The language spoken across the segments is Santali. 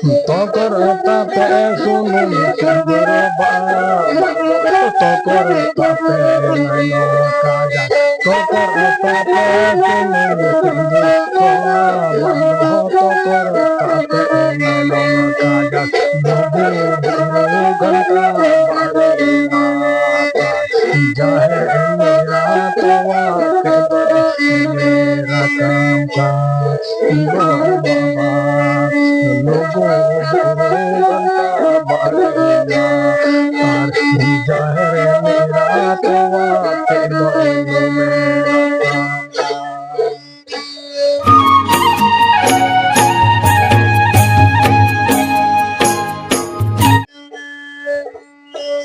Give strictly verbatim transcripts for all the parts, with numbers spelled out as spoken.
ᱛᱚᱠᱚᱨ ᱛᱟᱯᱮ ᱥᱩᱱᱩᱢ ᱪᱟᱸᱫᱚ ᱵᱟᱵᱟ, ᱛᱚᱠᱚᱨ ᱛᱟᱯᱮ ᱱᱟᱭᱱᱚᱢ ᱠᱟᱡᱟ, ᱛᱚᱠᱚᱨ ᱛᱟᱯᱮ ᱥᱩᱱᱩᱢ ᱪᱟᱸᱫᱚ ᱵᱟᱵᱟ, ᱛᱚᱠᱚᱨ ᱛᱟᱯᱮ ᱱᱟᱭᱱᱚᱢ ᱠᱟᱡᱟ, ᱞᱩᱜᱩ ᱵᱩᱨᱩ ᱜᱷᱟᱱᱴᱟ ᱵᱟᱲᱮ ᱢᱟᱛᱟ, ᱡᱟᱦᱮᱨ ᱮᱨᱟ ᱛᱚᱣᱟ ᱛᱮᱫᱚᱭ ᱨᱟᱠᱟᱵ ᱠᱟᱱ᱾ ᱜᱚ ᱵᱟᱵᱟ, ᱞᱩᱜᱩ ᱵᱩᱨᱩ ᱜᱷᱟᱱᱴᱟ ᱵᱟᱲᱮ ᱢᱟᱛᱟ, ᱟᱨ ᱡᱟᱦᱮᱨ ᱮᱨᱟ ᱛᱚᱣᱟ ᱛᱮᱫᱚᱭ ᱨᱟᱠᱟᱵ ᱠᱟᱱ᱾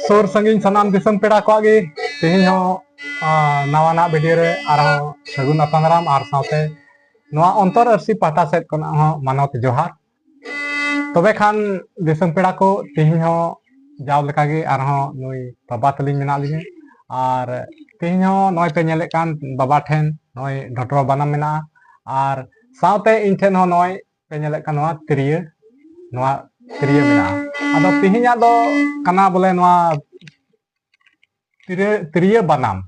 ᱥᱩᱨ ᱥᱟᱺᱜᱤᱧ ᱥᱟᱱᱟᱢ ᱫᱤᱥᱚᱢ ᱯᱮᱲᱟ ᱠᱚᱣᱟᱜ ᱜᱮ ᱛᱮᱦᱮᱧ ᱦᱚᱸ, ᱟ, ᱱᱟᱣᱟᱱᱟᱜ ᱵᱷᱤᱰᱤᱭᱳ ᱨᱮ ᱟᱨᱦᱚᱸ ᱥᱟᱹᱜᱩᱱ ᱟᱛᱟᱝ ᱫᱟᱨᱟᱢ, ᱟᱨ ᱥᱟᱶᱛᱮ ᱱᱚᱣᱟ ᱚᱱᱛᱚᱨ ᱟᱹᱨᱥᱤ ᱯᱟᱦᱴᱟ ᱥᱮᱫ ᱠᱷᱚᱱᱟᱜ ᱦᱚᱸ ᱢᱟᱱᱚᱛ ᱡᱚᱦᱟᱨ᱾ ᱛᱚᱵᱮ ᱠᱷᱟᱱ ᱫᱤᱥᱚᱢ ᱯᱮᱲᱟ ᱠᱚ, ᱛᱮᱦᱮᱧ ᱦᱚᱸ ᱡᱟᱣ ᱞᱮᱠᱟᱜᱮ ᱟᱨᱦᱚᱸ ᱱᱩᱭ ᱵᱟᱵᱟ ᱛᱟᱹᱞᱤᱧ ᱢᱮᱱᱟᱜ ᱞᱤᱧᱟᱹ, ᱟᱨ ᱛᱮᱦᱮᱧ ᱦᱚᱸ ᱱᱚᱜᱼᱚᱭ ᱯᱮ ᱧᱮᱞᱮᱫ ᱠᱟᱱ ᱵᱟᱵᱟ ᱴᱷᱮᱱ ᱱᱚᱜᱼᱚᱭ ᱰᱷᱚᱴᱨᱚ ᱵᱟᱱᱟᱢ ᱢᱮᱱᱟᱜᱼᱟ, ᱟᱨ ᱥᱟᱶᱛᱮ ᱤᱧ ᱴᱷᱮᱱ ᱦᱚᱸ ᱱᱚᱜᱼᱚᱭ ᱯᱮ ᱧᱮᱞᱮᱫ ᱠᱟᱱ ᱱᱚᱣᱟ ᱛᱤᱨᱭᱳ, ᱱᱚᱣᱟ ᱛᱤᱨᱭᱳ ᱢᱮᱱᱟᱜᱼᱟ᱾ ᱟᱫᱚ ᱛᱮᱦᱮᱧᱟᱜ ᱫᱚ ᱠᱟᱱᱟ ᱵᱚᱞᱮ ᱱᱚᱣᱟ ᱛᱤᱨᱭᱳ, ᱛᱤᱨᱭᱳ ᱵᱟᱱᱟᱢ᱾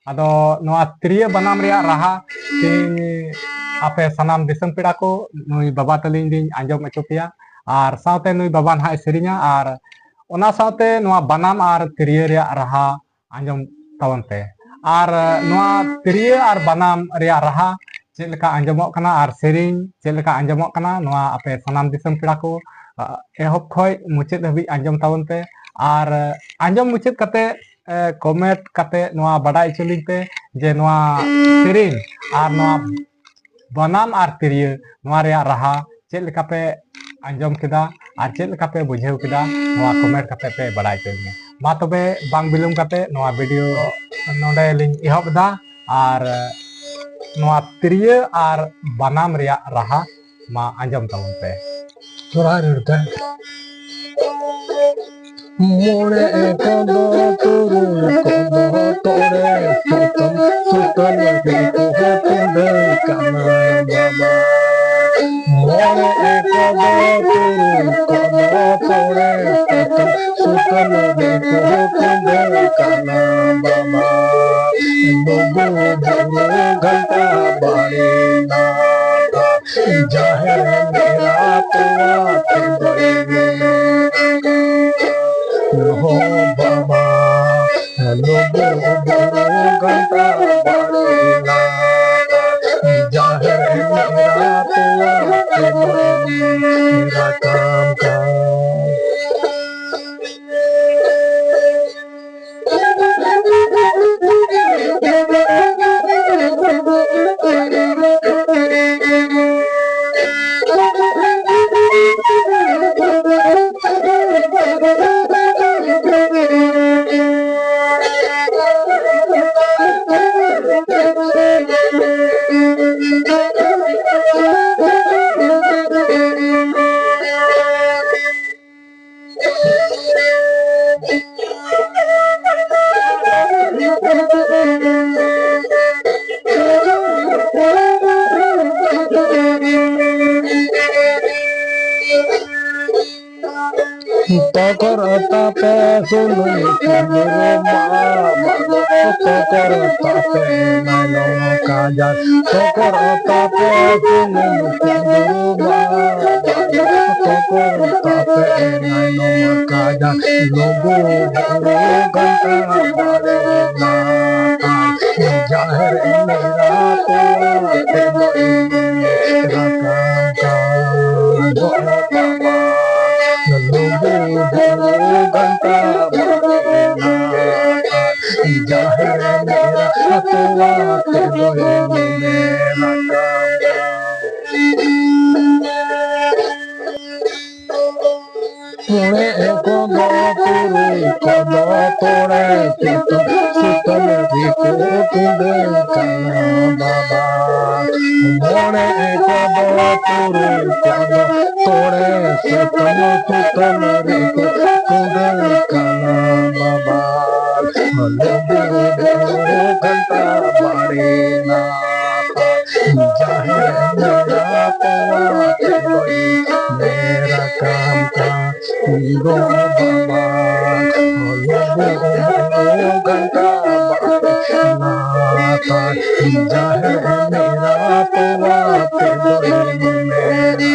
ᱟᱫᱚ ᱱᱚᱣᱟ ᱛᱤᱨᱭᱳ ᱵᱟᱱᱟᱢ ᱨᱮᱭᱟᱜ ᱨᱟᱦᱟ ᱛᱮᱦᱮᱧ ᱟᱯᱮ ᱥᱟᱱᱟᱢ ᱫᱤᱥᱚᱢ ᱯᱮᱲᱟ ᱠᱚ ᱱᱩᱭ ᱵᱟᱵᱟ ᱛᱟᱹᱞᱤᱧ ᱞᱤᱧ ᱟᱸᱡᱚᱢ ᱦᱚᱪᱚ ᱯᱮᱭᱟ, ᱟᱨ ᱥᱟᱶᱛᱮ ᱱᱩᱭ ᱵᱟᱵᱟ ᱱᱟᱦᱟᱜ ᱮ ᱥᱮᱨᱮᱧᱟ, ᱟᱨ ᱚᱱᱟ ᱥᱟᱶᱛᱮ ᱱᱚᱣᱟ ᱵᱟᱱᱟᱢ ᱟᱨ ᱛᱤᱨᱭᱳ ᱨᱮᱭᱟᱜ ᱨᱟᱦᱟ ᱟᱸᱡᱚᱢ ᱛᱟᱵᱚᱱ ᱯᱮ᱾ ᱟᱨ ᱱᱚᱣᱟ ᱛᱤᱨᱭᱳ ᱟᱨ ᱵᱟᱱᱟᱢ ᱨᱮᱭᱟᱜ ᱨᱟᱦᱟ ᱪᱮᱫ ᱞᱮᱠᱟ ᱟᱸᱡᱚᱢᱚᱜ ᱠᱟᱱᱟ ᱟᱨ ᱥᱮᱨᱮᱧ ᱪᱮᱫ ᱞᱮᱠᱟ ᱟᱸᱡᱚᱢᱚᱜ ᱠᱟᱱᱟ, ᱱᱚᱣᱟ ᱟᱯᱮ ᱥᱟᱱᱟᱢ ᱫᱤᱥᱚᱢ ᱯᱮᱲᱟ ᱠᱚ, ᱟ, ᱮᱦᱚᱵ ᱠᱷᱚᱱ ᱢᱩᱪᱟᱹᱫ ᱦᱟᱹᱵᱤᱡ ᱟᱸᱡᱚᱢ ᱛᱟᱵᱚᱱ ᱯᱮ᱾ ᱟᱨ ᱟᱸᱡᱚᱢ ᱢᱩᱪᱟᱹᱫ ᱠᱟᱛᱮ, ᱮ, ᱠᱚᱢᱮᱱᱴ ᱠᱟᱛᱮ ᱱᱚᱣᱟ ᱵᱟᱰᱟᱭ ᱦᱚᱪᱚ ᱞᱤᱧ ᱯᱮ ᱡᱮ ᱱᱚᱣᱟ ᱥᱮᱨᱮᱧ ᱟᱨ ᱱᱚᱣᱟ ᱵᱟᱱᱟᱢ ᱟᱨ ᱛᱤᱨᱭᱳ, ᱱᱚᱣᱟ ᱨᱮᱭᱟᱜ ᱨᱟᱦᱟ ᱪᱮᱫ ᱞᱮᱠᱟ ᱯᱮ ᱟᱸᱡᱚᱢ ᱠᱮᱫᱟ ᱟᱨ ᱪᱮᱫ ᱞᱮᱠᱟ ᱯᱮ ᱵᱩᱡᱷᱟᱹᱣ ᱠᱮᱫᱟ, ᱱᱚᱣᱟ ᱠᱚᱢᱮᱱᱴ ᱠᱟᱛᱮ ᱯᱮ ᱵᱟᱲᱟᱭ ᱦᱚᱪᱚ ᱞᱤᱧᱟ᱾ ᱢᱟ ᱛᱚᱵᱮ ᱵᱟᱝ ᱵᱤᱞᱚᱢ ᱠᱟᱛᱮ ᱱᱚᱣᱟ ᱵᱷᱤᱰᱤᱭᱳ ᱱᱚᱰᱮ ᱞᱤᱧ ᱮᱦᱚᱵ ᱮᱫᱟ, ᱟᱨ ᱱᱚᱣᱟ ᱛᱤᱨᱭᱳ ᱟᱨ ᱵᱟᱱᱟᱢ ᱨᱮᱭᱟᱜ ᱨᱟᱦᱟ ᱢᱟ ᱟᱸᱡᱚᱢ ᱛᱟᱵᱚᱱ ᱯᱮ᱾ ᱥᱚᱨᱦᱟᱭ ᱨᱟᱹᱲ ᱛᱮ᱾ ᱢᱚᱬᱮ ᱠᱚᱫᱚ ᱛᱩᱨᱩᱭ ᱠᱚᱫᱚ ᱛᱚᱲᱮ ᱥᱩᱛᱟᱹᱢ, ᱥᱩᱛᱟᱹᱢ ᱜᱮᱠᱚ ᱛᱩᱞᱟᱹ ᱠᱟᱱᱟ ᱵᱟᱵᱟ᱾ ᱢᱚᱬᱮ ᱠᱚ ᱫᱚ ᱛᱩᱨᱩᱭ ᱠᱚᱫᱚ ᱛᱚᱲᱮ ᱥᱩᱛᱟᱹᱢ, ᱥᱩᱛᱟᱹᱢ ᱨᱮᱠᱚ ᱴᱩᱰᱟᱹᱜ ᱠᱟᱱᱟ ᱵᱟᱵᱟ᱾ ᱞᱩᱜᱩ ᱵᱩᱨᱩ ᱜᱷᱟᱱᱴᱟ ᱵᱟᱲᱮ ᱱᱟᱛᱷᱟ, ᱡᱟᱦᱮᱨ ᱮᱨᱟ ᱛᱚᱣᱟ ᱛᱮᱫᱚᱭ ᱢᱮᱱ᱾ ᱦᱳ ᱵᱟᱵᱟ, ᱞᱩᱜᱩ ᱵᱩᱨᱩ ᱜᱷᱟᱱᱴᱟ ᱵᱟᱲᱮ ᱱᱟᱛᱷᱟ, ᱡᱟᱦᱮᱨ ᱮᱨᱟ ᱛᱚᱣᱟ ᱛᱮᱫᱚᱭ ᱨᱟᱠᱟᱢ ᱠᱟᱱ᱾ ᱛᱚᱠᱚᱨ ᱛᱟᱯᱮ ᱥᱩᱱᱩᱢ ᱥᱤᱸᱫᱩᱨ ᱢᱟ, ᱛᱚᱠᱚᱨ ᱛᱟᱯᱮ ᱱᱟᱭᱱᱚᱢ ᱠᱟᱡᱟᱠ, ᱛᱚᱠᱚᱨ ᱛᱟᱯᱮ ᱥᱩᱱᱩᱢ ᱥᱤᱸᱫᱩᱨ ᱢᱟ, ᱛᱚᱠᱚᱨ ᱛᱟᱯᱮ ᱱᱟᱭᱱᱚᱢ ᱠᱟᱡᱟᱠ, ᱞᱩᱜᱩ ᱵᱩᱨᱩ ᱜᱷᱟᱱᱴᱟ ᱵᱟᱲᱮ ᱱᱟᱛᱷᱟ, ᱡᱟᱦᱮᱨ ᱮᱨᱟ ᱛᱚᱣᱟ ᱛᱮᱫᱚᱭ ᱨᱟᱠᱟᱢ ᱠᱟᱱ᱾ ᱜᱚ ᱵᱟᱵᱟ, ᱞᱩᱜᱩ ᱵᱩᱨᱩ ᱜᱷᱟᱱᱴᱟ ᱵᱟᱲᱮ ᱱᱟᱛᱷᱟ, ᱡᱟᱦᱮᱨ ᱮᱨᱟ ᱛᱚᱣᱟ ᱛᱮᱫᱚᱭ ᱨᱟᱠᱟᱢ ᱠᱟᱱ᱾ ᱢᱚᱬᱮ ᱠᱚᱫᱚ ᱛᱩᱨᱩᱭ ᱠᱚᱫᱚ ᱛᱚᱲᱮ ᱥᱩᱛᱟᱹᱢ, ᱥᱩᱛᱟᱹᱢ ᱨᱮᱠᱚ ᱴᱩᱰᱟᱹᱜ ᱠᱟᱱᱟ ᱵᱟᱵᱟ᱾ ᱢᱚᱬᱮ ᱠᱚᱫᱚ ᱛᱩᱨᱩᱭ ᱠᱚᱫᱚ ᱛᱚᱲᱮ ᱥᱩᱛᱟᱹᱢ, ᱥᱩᱛᱟᱹᱢ ᱨᱮᱠᱚ ᱴᱩᱰᱟᱹᱜ ᱠᱟᱱᱟ ᱵᱟᱵᱟ᱾ ᱞᱩᱜᱩ ᱵᱩᱨᱩ ᱜᱷᱟᱱᱴᱟ ᱵᱟᱲᱮ ᱱᱟᱛᱷᱟ, ᱡᱟᱦᱮᱨ ᱮᱨᱟ ᱛᱚᱣᱟ ᱛᱮᱫᱚᱭ ᱜᱚ ᱵᱟᱵᱟ, ᱞᱩᱜᱩ ᱵᱩᱨᱩ ᱜᱷᱟᱱᱴᱟ ᱵᱟᱲᱮ ᱞᱟᱛᱟᱨ, ᱡᱟᱦᱮᱨ ᱮᱨᱟ ᱛᱚᱣᱟ ᱯᱮ ᱫᱚᱭ ᱢᱮᱱᱟᱜᱼᱟ᱾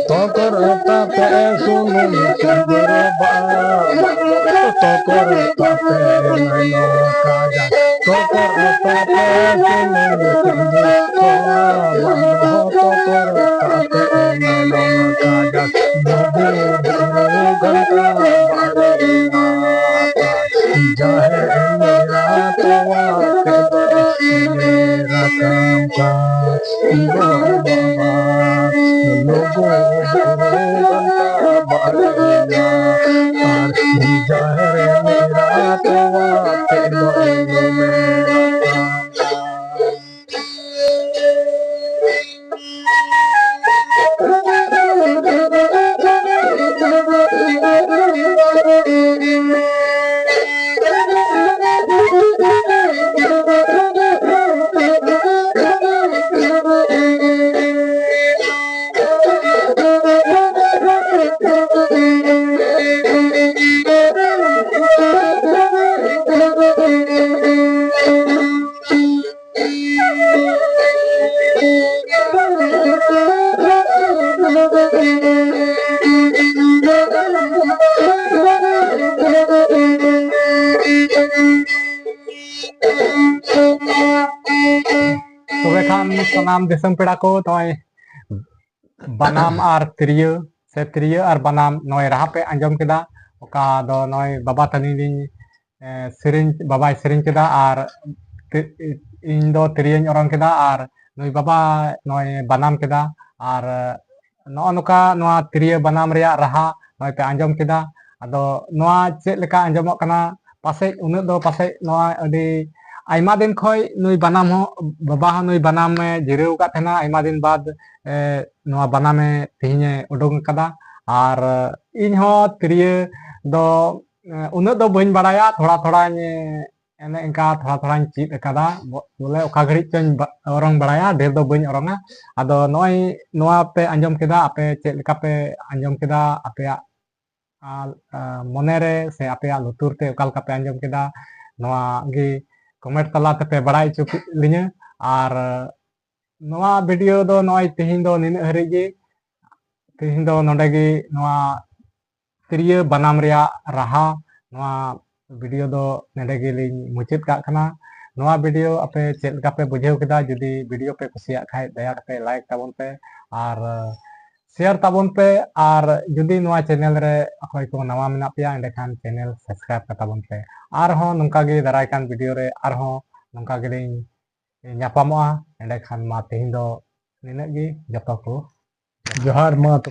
ᱛᱚᱠᱚᱨ ᱛᱟᱯᱮ ᱥᱩᱱᱩᱢ ᱥᱤᱸᱫᱩᱨ ᱵᱟᱵᱟ, ᱛᱚᱠᱚᱨ ᱛᱟᱯᱮ ᱱᱟᱭᱱᱚᱢ ᱠᱟᱡᱟᱞ, ᱛᱚᱠᱚᱨ ᱛᱟᱯᱮ ᱥᱩᱱᱩᱢ ᱥᱤᱸᱫᱩᱨ ᱵᱟᱵᱟ, ᱛᱚᱠᱚᱨ ᱛᱟᱯᱮ ᱱᱟᱭᱱᱚᱢ ᱠᱟᱡᱟᱞ, ᱞᱩᱜᱩ ᱵᱩᱨᱩ ᱜᱷᱟᱱᱴᱟ ᱵᱟᱲᱮ ᱞᱟᱛᱟᱨ, ᱡᱟᱦᱮᱨ ᱮᱨᱟ ᱛᱚᱣᱟ ᱯᱮ ᱫᱚᱭ ᱨᱟᱠᱟᱵ ᱠᱟᱱ᱾ ᱜᱚ ᱵᱟᱵᱟ, ᱞᱩᱜᱩ ᱵᱩᱨᱩ ᱜᱷᱟᱱᱴᱟ ᱵᱟᱲᱮ ᱞᱟᱛᱟᱨ, ᱡᱟᱦᱮᱨ ᱮᱨᱟ ᱛᱚᱣᱟ ᱯᱮ ᱫᱚᱭ ᱨᱟᱠᱟᱵ ᱠᱟᱱ᱾ ᱥᱟᱱᱟᱢ ᱫᱤᱥᱚᱢ ᱯᱮᱲᱟ ᱠᱚ, ᱱᱚᱜᱼᱚᱭ ᱵᱟᱱᱟᱢ ᱟᱨ ᱛᱤᱨᱭᱳ ᱥᱮ ᱛᱤᱨᱭᱳ ᱟᱨ ᱵᱟᱱᱟᱢ ᱱᱚᱜᱼᱚᱭ ᱨᱟᱦᱟ ᱯᱮ ᱟᱸᱡᱚᱢ ᱠᱮᱫᱟ, ᱚᱠᱟ ᱫᱚ ᱱᱚᱜᱼᱚᱭ ᱵᱟᱵᱟ ᱛᱟᱹᱞᱤᱧ ᱞᱤᱧ, ᱮ, ᱥᱮᱨᱮᱧ, ᱵᱟᱵᱟᱭ ᱥᱮᱨᱮᱧ ᱠᱮᱫᱟ ᱟᱨ ᱛᱤ-, ᱤᱧ ᱫᱚ ᱛᱤᱨᱭᱳᱧ ᱚᱨᱚᱝ ᱠᱮᱫᱟ ᱟᱨ ᱱᱩᱭ ᱵᱟᱵᱟ ᱱᱚᱜᱼᱚᱭ ᱵᱟᱱᱟᱢ ᱠᱮᱫᱟ᱾ ᱟᱨ ᱱᱚᱜᱼᱚ ᱱᱚᱝᱠᱟ ᱱᱚᱣᱟ ᱛᱤᱨᱭᱳ ᱵᱟᱱᱟᱢ ᱨᱮᱭᱟᱜ ᱨᱟᱦᱟ ᱱᱚᱜᱼᱚᱭ ᱯᱮ ᱟᱸᱡᱚᱢ ᱠᱮᱫᱟ᱾ ᱟᱫᱚ ᱱᱚᱣᱟ ᱪᱮᱫ ᱞᱮᱠᱟ ᱟᱸᱡᱚᱢᱚᱜ ᱠᱟᱱᱟ, ᱯᱟᱥᱮᱡ ᱩᱱᱟᱹᱜ ᱫᱚ ᱯᱟᱥᱮᱡ ᱱᱚᱣᱟ ᱟᱹᱰᱤ ᱟᱭᱢᱟ ᱫᱤᱱ ᱠᱷᱚᱡ ᱱᱩᱭ ᱵᱟᱱᱟᱢ ᱦᱚᱸ, ᱵᱟᱵᱟ ᱦᱚᱸ ᱱᱩᱭ ᱵᱟᱱᱟᱢ ᱮ ᱡᱤᱨᱟᱹᱣ ᱟᱠᱟᱫ ᱛᱟᱦᱮᱱᱟ, ᱟᱭᱢᱟ ᱫᱤᱱ ᱵᱟᱫ, ᱮ, ᱱᱚᱣᱟ ᱵᱟᱱᱟᱢ ᱮ ᱛᱮᱦᱮᱧ ᱮ ᱩᱰᱩᱝ ᱟᱠᱟᱫᱟ᱾ ᱟᱨ ᱤᱧ ᱦᱚᱸ ᱛᱤᱨᱭᱳ ᱫᱚ, ᱮ, ᱩᱱᱟᱹᱜ ᱫᱚ ᱵᱟᱹᱧ ᱵᱟᱲᱟᱭᱟ, ᱛᱷᱚᱲᱟ ᱛᱷᱚᱲᱟᱧ, ᱮ, ᱮᱱᱮ ᱮᱱᱠᱟ ᱛᱷᱚᱲᱟ ᱛᱷᱚᱲᱟᱧ ᱪᱮᱫ ᱟᱠᱟᱫᱟ᱾ ᱵᱚ-, ᱵᱚᱞᱮ ᱚᱠᱟ ᱜᱷᱟᱹᱲᱤᱡ ᱪᱚᱧ ᱵᱟ-, ᱚᱨᱚᱝ ᱵᱟᱲᱟᱭᱟ, ᱰᱷᱮᱨ ᱫᱚ ᱵᱟᱹᱧ ᱚᱨᱚᱝᱟ᱾ ᱟᱫᱚ ᱱᱚᱜᱼᱚᱭ ᱱᱚᱣᱟ ᱯᱮ ᱟᱸᱡᱚᱢ ᱠᱮᱫᱟ, ᱟᱯᱮ ᱪᱮᱫ ᱞᱮᱠᱟ ᱯᱮ ᱟᱸᱡᱚᱢ ᱠᱮᱫᱟ, ᱟᱯᱮᱭᱟᱜ ᱟᱨ, ᱟ, ᱢᱚᱱᱮᱨᱮ ᱥᱮ ᱟᱯᱮᱭᱟᱜ ᱞᱩᱛᱩᱨ ᱛᱮ ᱚᱠᱟ ᱞᱮᱠᱟ ᱯᱮ ᱟᱸᱡᱚᱢ ᱠᱮᱫᱟ, ᱱᱚᱣᱟ ᱜᱮ comment ᱛᱟᱞᱟ ᱛᱮᱯᱮ ᱵᱟᱲᱟᱭ ᱦᱚᱪᱚ ᱠᱮᱫ ᱞᱤᱧᱟᱹ᱾ ᱟᱨ ᱱᱚᱣᱟ video ᱫᱚ ᱱᱚᱜᱼᱚᱭ ᱛᱮᱦᱮᱧ ᱫᱚ ᱱᱤᱱᱟᱹᱜ ᱦᱟᱹᱨᱤᱡ ᱜᱮ᱾ ᱛᱮᱦᱮᱧ ᱫᱚ ᱱᱚᱰᱮ ᱜᱮ ᱱᱚᱣᱟ ᱛᱤᱨᱭᱳ ᱵᱟᱱᱟᱢ ᱨᱮᱭᱟᱜ ᱨᱟᱦᱟ, ᱱᱚᱣᱟ video ᱫᱚ ᱱᱚᱰᱮ ᱜᱮᱞᱤᱧ ᱢᱩᱪᱟᱹᱫ ᱠᱟᱜ ᱠᱟᱱᱟ᱾ ᱱᱚᱣᱟ video ᱟᱯᱮ ᱪᱮᱫ ᱞᱮᱠᱟ ᱯᱮ ᱵᱩᱡᱷᱟᱹᱣ ᱠᱮᱫᱟ? ᱡᱩᱫᱤ video ᱯᱮ ᱠᱩᱥᱤᱭᱟᱜ ᱠᱷᱟᱡ, ᱫᱟᱭᱟ ᱠᱟᱛᱮ like ᱛᱟᱵᱚᱱ ᱯᱮ ᱟᱨ share ᱛᱟᱵᱚᱱ ᱯᱮ᱾ ᱟᱨ ᱡᱩᱫᱤ ᱱᱚᱣᱟ channel ᱨᱮ ᱚᱠᱚᱭ ᱠᱚ ᱱᱟᱣᱟ ᱢᱮᱱᱟᱜ ᱯᱮᱭᱟ, ᱮᱸᱰᱮᱠᱷᱟᱱ channel subscribe ᱠᱟᱛᱟ ᱵᱚᱱ ᱯᱮ᱾ ᱟᱨᱦᱚᱸ ᱱᱚᱝᱠᱟ ᱜᱮ ᱫᱟᱨᱟᱭ ᱠᱟᱱ video ᱨᱮ ᱟᱨᱦᱚᱸ ᱱᱚᱝᱠᱟ ᱜᱮᱞᱤᱧ ᱧᱟᱯᱟᱢᱚᱜᱼᱟ᱾ ᱮᱸᱰᱮᱠᱷᱟᱱ ᱢᱟ ᱛᱮᱦᱮᱧ ᱫᱚ ᱱᱤᱱᱟᱹᱜ ᱜᱮ, ᱡᱚᱛᱚ ᱠᱚ ᱡᱚᱦᱟᱨ᱾ ᱢᱟ ᱛᱚᱵᱮ᱾